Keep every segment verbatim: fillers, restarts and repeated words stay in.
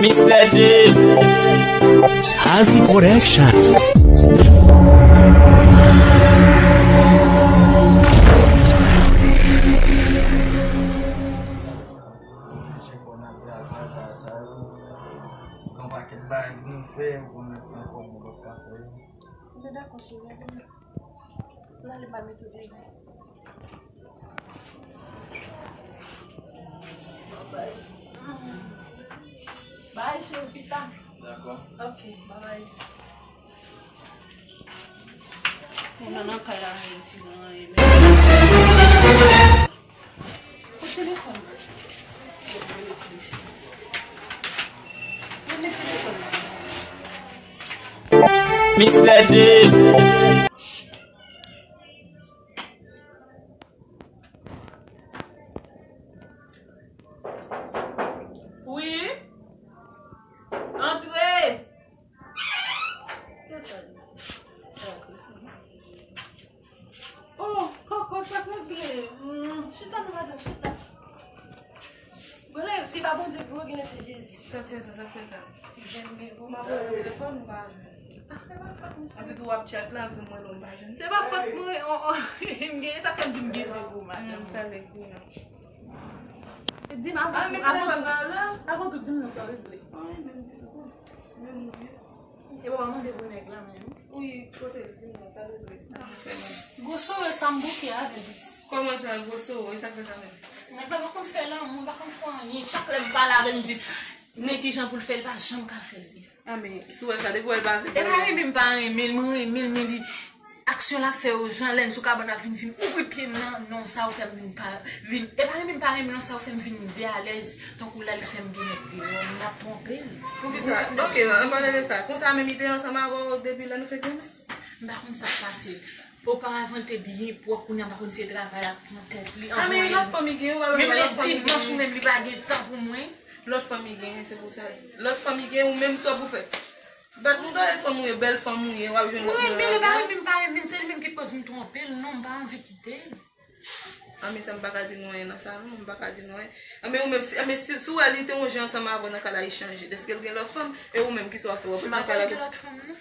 Mister J. Hazy Production. Chak fwa n ap travay, bagay sa yo, gen yon pakèt bagay pou nou fè, ou konnen san kòb ou p ap ka fè yo. Mwen dakò, cheri, ale. N ale, m al mete w deyò. Bye bye. Bye, cheri, pita. Dakò. Ok, bye bye. Mwen nan kay la, mwen ti nan anyen, men. Ou telefòn nan. Mwen met telefòn nan. Mister J. Wi. Antre. Kiyès sa ye? Oh, kòkòt, sa k regle? Hmm, chita non, madanm, chita. Bon, lè, si pa Bondye pou yo, genlè se Jezi. Sa k fè sa, sa k fè sa? Jen men, bon, m ap rele telefòn, ou pa jwenn. Ah, se pa fòt misye. Epi tou w ap chat la, epi mwen, non, m pa jwenn. Se pa fòt mwen, on, on, m gen, sa k fè m di m gen zewo, madanm. Hmm, sa vle di non. Di m avan, ah, men avan telefòn nan la. Avan tou, di m non, sa w regle. Anyen menm ditou. Menm ou ye. E papa mande pou nèg la menm. Wi, kote l di m non, sa l regle sa. Gwo sore sa m bouke avè l pitit. Kòman sa, gwo sore? Sa k fè sa menm? Nèg la pa konn fè lanmou, pa konn fè anyen. Chak lè m pale avè l, m di, neglijan pou l fè, l pa janm ka fè l byen. Ah, men, si w wè sa, depi w wè l pa vle. E pa renmen m pa renmen l, mwen renmen l, men li, aksyon l ap fè yo, jan lè n sou kabann ap vin di m, ouvri pye m nan, non, sa yo fè m vin pa, vin, e pa renmen m pa renmen l, non, sa yo fè m vin dealèz, tankou lè l fè m gen nèg deyò, m ap twonpe l. Poukisa? Ok, an pale de sa. Konsa menm li te ansanm avè w depi lè nou fenk renmen? M pa konn sa k pase l. Oparavan, l te byen pwòp, kounye a, m pa konn si se travay la k pran tèt li. Ah, men lòt fanm li gen, ou pa wè lòt fanm li gen. Menm lè dimanch ou menm, li pa gen tan pou mwen. Lòt fanm li gen, se pou sa. Lòt fanm li gen, ou menm sa w pou fè. Bat mouda e fanm ou ye, bèl fanm ou ye, w ap jwenn lòt moun. Mwen renmen l, li pa renmen m, pa renmen l, se li menm ki koz m twonpe l, non, m pa anvi kite l. Anben sa m pa ka di nou anyen nan sa non, m pa ka di nou anyen. Anben ou menm, si, anben si, si w wè li te yon jan ansanm avè w nan kay la, li chanje. Dèske l gen lòt fanm, e ou menm kisa w ap fè? W ap ret nan kay la tou? M pa konn gen lòt fanm non.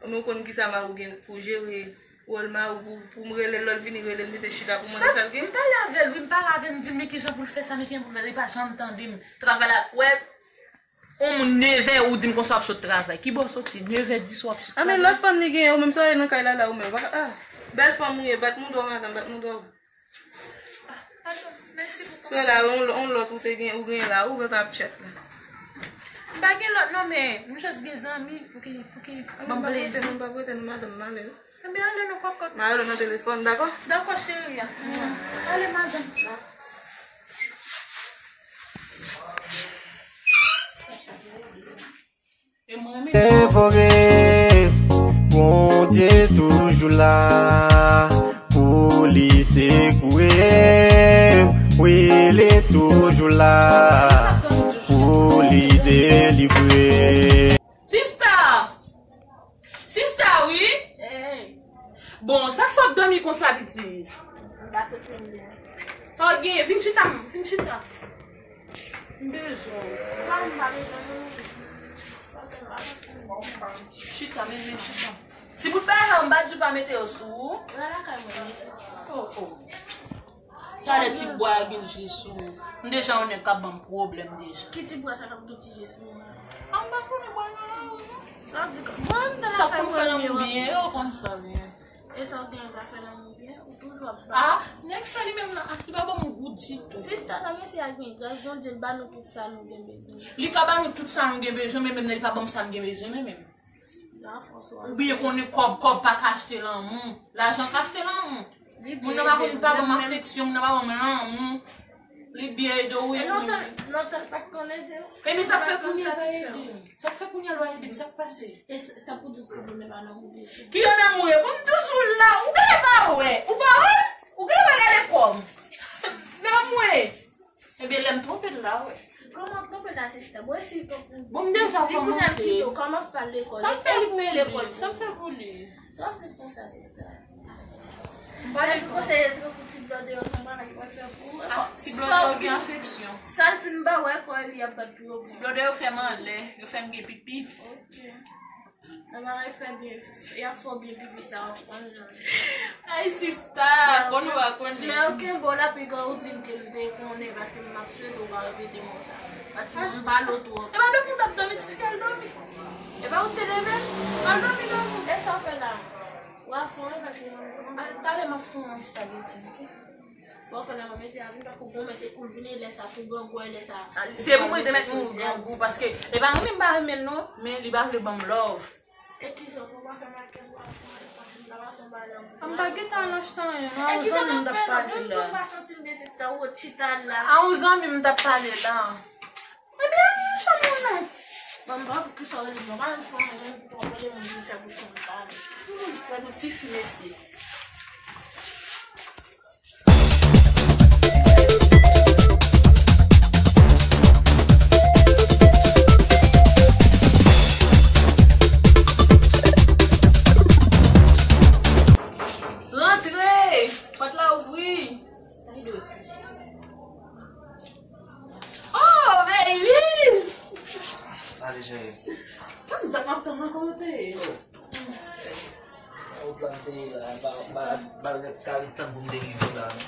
Anben ou konn kisa mari w gen pou jere, wòl mari w pou, pou m rele l, lè l vini rele l mete chita pou mande sa l gen? M pale avè l, wi, m pale avè l, m di l men kijan pou l fè sa, men kijan pou l fè, li pa janm tande m. Travay la, wè, yon moun nevè ou di m konsa w ap sot travay. Kibò w soti? Nevè, dis w ap sot travay. Ah, men lòt fanm li genyen, ou menm sa w ye nan kay la, la, ou menm. Ah, bèl fanm ou ye, bat mouda w, madanm, bat mouda w. Ah, pardon, mèsi pou konsèy. Sou la, yon, yon lòt ou te gen, ou gen la, ou gentan ap chat la. M pa gen lòt non, men m jis gen zanmi pou ki, pou ki ban m plezi. Ah, men m pa prete non, m pa prete non, madanm, m ale wi. Ebyen, ale non, kòkòt. M a rele w nan telefòn, dakò? Dakò, cheri a. Ale, madanm. E mwen menm. Se vre, Bondye toujou la pou li sekouye m. Wi, li toujou la pou li delivre. Sista! Sista, wi. Hey. Bon, sa k fè w ap dòmi konsa, pitit? M pa santi m byen. Sa w gen? Vin chita, vin chita. M bezwen w. M pa, m pa bezwen w non. Chita, men, men, chita. Ti bout bagay la, m pa di w pa mete yo sou ou. Nan lakay mwen, wi, sista. Oh, oh. Sa lè ti bwa a gen je sou ou. M deja yon nèg k ap ban m pwoblèm deja. Ki ti bwa sa k ap gen ti je sou ou? A, m pa konnen bwa nan lari non. Sa w di, bon, m nan lakay mwen, wi, w ap di sa. Sa konn fè lanmou byen, yo konn sa byen. E sa w gen pa fè lanmou byen, ou toujou ap bat. Ah, nèg sa li menm nan, ah, li pa ban m gou ditou. Sista, sa mesye a gen gras, Bondye ba nou tout sa nou gen bezwen. Li ka ba nou tout sa nou gen bezwen, men menm nan li pa ban m sa m gen bezwen, men menm. Ou byen konnen kòb, kòb pa ka achte lanmou. Lajan ka achte lanmou. Moun nan pa konn pa ban m afeksyon, moun nan pa ban m lanmou. Li byen ede w, wi. E lontan, lontan l pa t konn ede w? Ebyen sa k fè kounye a l pa ede m. Sa k fè kounye a l pa ede m, sa k pase? E sa, sa pou dous pwoblèm nan ou byen. Ki yon lanmou ye? Bon, m toujou la. Ou genlè pa wè. Ou pa wè? Ou genlè pa gade kò m. Lanmou ye. Ebyen, lè m twonpe l la, wi. Kòman twonpe l la, sista? Bon, e si li twonpe l? Bon, m deja kòmanse. Li kounye a l kite w, kòman fè al lekòl? Sa m fè pou li? Sa m fè pou li? Sa w ap di konsa, sista? Ba li konsèy, tankou ti blòdè yo, se yon bagay ki pral fè pou ou. Ah, ti blòdè yo gen afeksyon. Sa l fin ba wè kò li ap bat pou yo. Ti blòdè yo fè m anlè, yo fè m gen pipi. Ok. Nan bagay fè byen, y ap fè w byen pipi sa, w ap konn jan. Ay, sista, konn ou pa konnen. Lè yo kenbe w la, piga ou di m ke m te konnen, paske m ap swete w pa repete mo sa. Paske m pale w twòp. E pa dòmi w t ap dòmi, tifi, al dòmi. E pa ou te leve m? Al dòmi, dòmi. E sa w fè la? W a fon, wi, paske mwen, mwen. Talè m ap fè yon espageti, ok? Fò w fè nan mesye a vin, tankou bon mesye kou l vini, lè sa tou grangou, lè sa. Se pou mwen te mèt mouri grangou, paske e pa renmen m pa renmen l non, men li pa vle ban m love. E kisa w konn pa fè m ak kè m pa fè m, paske m ta pase yon bagay nan bouch mwen. M pa gentan al achte anyen non, a yon zanmi m t ap pale la. Mwen tou m pa santi m byen, sista, ou chita la. A yon zanmi m t ap pale la. Ebyen, al nan chanm ou non. Bon, m pa pou kisa w rele m non, pa menm fè anyen, menm pou w rele moun vin fè bouch mwen pale. Hmm, gad yon tifi, mesye. Rantre! Pòt la ouvri! Sa ki dwe kouche? Oh, baby! Salut, chérie. Tann, tann, tann, tann, kòman w te ye? Ou plante la, ba, ba, ba, rèv kari tann pou m te rive la, non.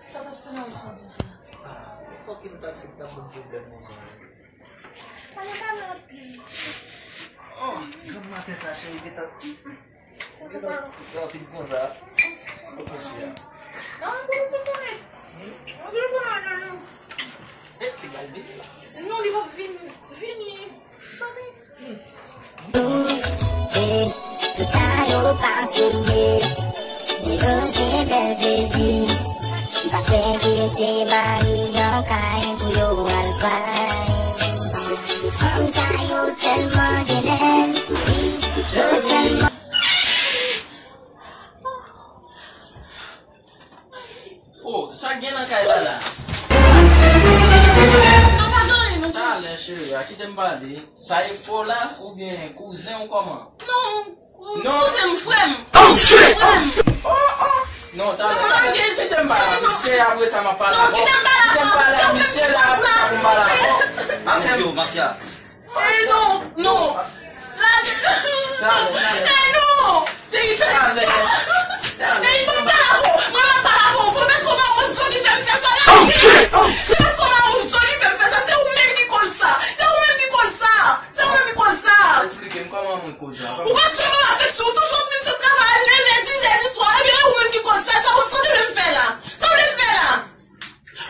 Sa t ap fè nan ou sa konsa? Ah, fucking taxi k t ap ban m pwoblèm konsa. Pale, pale anpil. Oh, granm maten sa, cheri, gentan, gentan rapid konsa. Ou konsi a? Non, mwen te konnen. Mwen te konnen, non, non. Eh, li pral vini la. Non, li p ap vini. Vini. Tout sa yo pa sou mwen, men yo se bèl plezi. M pa kwè ke se mari nan kay pou yo al bay. Fanm sa yo tèlman gen nèg, wi, yo tèlman. Oh, sa k gen nan kay la la? Non, pa gen anyen, non, cheri. Talè, cheri, a kite m pale. Sa e fo la, oubyen kouzen ou kòman? Non, kouzen m, frè m. Oh, shit! Frè m. Oh, oh. Non, talè, talè, kite m pale a misye, apre sa m ap pale avè w. Kite m pale a misye la, apre sa pou m pale avè w. Masya, yo, Masya. Eh non, non. Lage. Eh non. Cheri, talè. Eh, li pa pale avè w. Mwen pa pale avè w. Se paske w mawozo ki fè m fè sa la. Se paske w mawozo ki fè m fè sa. Se ou menm ki koz sa. Se ou menm ki koz sa. Se ou menm ki koz sa. Eksplike m kòman mwen koz sa. Ou pa janm pase sou, toujou ap vin sot travay a nèf è, diz è di swa. Ebyen, e ou menm ki koz sa. Sa w, sa w vle m fè la? Sa w vle m fè la?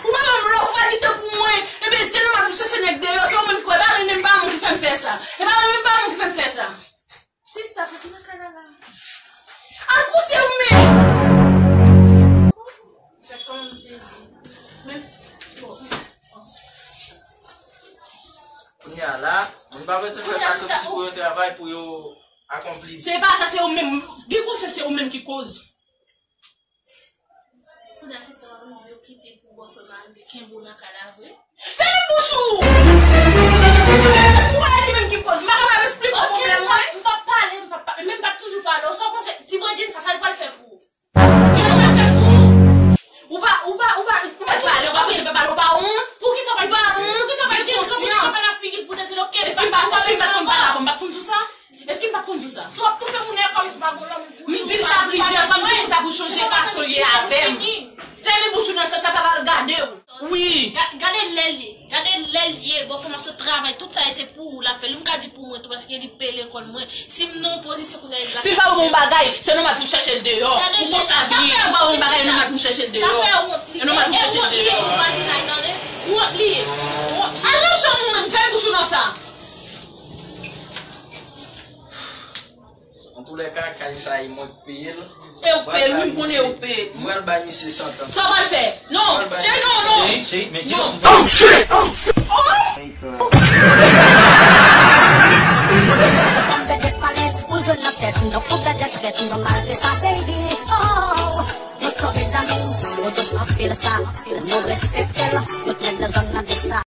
Ou pa ban m love, ou pa kite pou mwen. Ebyen, se nou m ap chache nèg deyò, se ou menm ki koz. E pa renmen m pa moun ki fè m fè sa. E pa renmen m pa moun ki fè m fè sa. Sista, sa ki nan kay la la? Al kouche ou menm! Gad kòman m sezi. Men, bon. Kounye a la, moun pa bezwen fè sakrifis pou yo travay, pou yo akonpli. Se pa sa, se ou menm. Gen konsèy, se ou menm ki koz. Kounye a, sista, w ap rive yo kite pou bòfrè mari m kenbe w nan kay la vre? Fèmen bouch ou! Èske ou wè li menm ki koz? M pa kapab eksplike w pwoblèm mwen? M p ap pale, m p ap pale, men m p ap toujou pale w. Sa w panse, ti bredin sa, sa li pral fè pou ou? Sa li pral fè pou ou? Ou pa, ou pa, ou pa, ou pa pale, ou pa pale, ou pa wont? Poukisa w pa, poukisa w pa gen konsyans? Èske m pa, èske m pa t konn pale avè w, m pa t konn di w sa? Èske m pa t konn di w sa? Si w ap toufe moun nan, e kòmsi pa gon lòm pou li. M di l sa plizyè fwa, m di l konsa pou chanje fason l ye avè m. Fèmen bouch ou nan sans sa, pa pral gade w. Wi. Ga-, gade lè l ye. Gade lè l ye. Bòfrè m ap sot travay. Tout sa e se pou ou l ap fè l. M ka di pou mwen tou, paske li peye lekòl mwen. Si m nan yon pozisyon kounye a, li... Si l pa ban m yon bagay, se nòmal pou m chèche l deyò. Ou konsa vye. Si l pa ban m yon bagay, e nòmal pou m chèche l deyò. Sa fè wont li. E nòmal pou m chèche l deyò. E wont li ye pou vwazinay, tande. Wont li ye. Wont. Al nan chanm ou menm, fèmen bouch ou nan sa. Antoulèka, kay sa e mwen k peye l. E ou k peye l, wi, m konnen ou k peye l. Mwen pral bay misye santans. Sa w pral fè? Non, cheri, non, non. Cheri, cheri, men ki jan... Oh, shit! Oh, shit! Oh! Ou jwenn nan tèt, non, ou bèt tèt, non, malgre sa, baby. Oh! Nou tonbe damou, nou dous anpil sa, nou respè.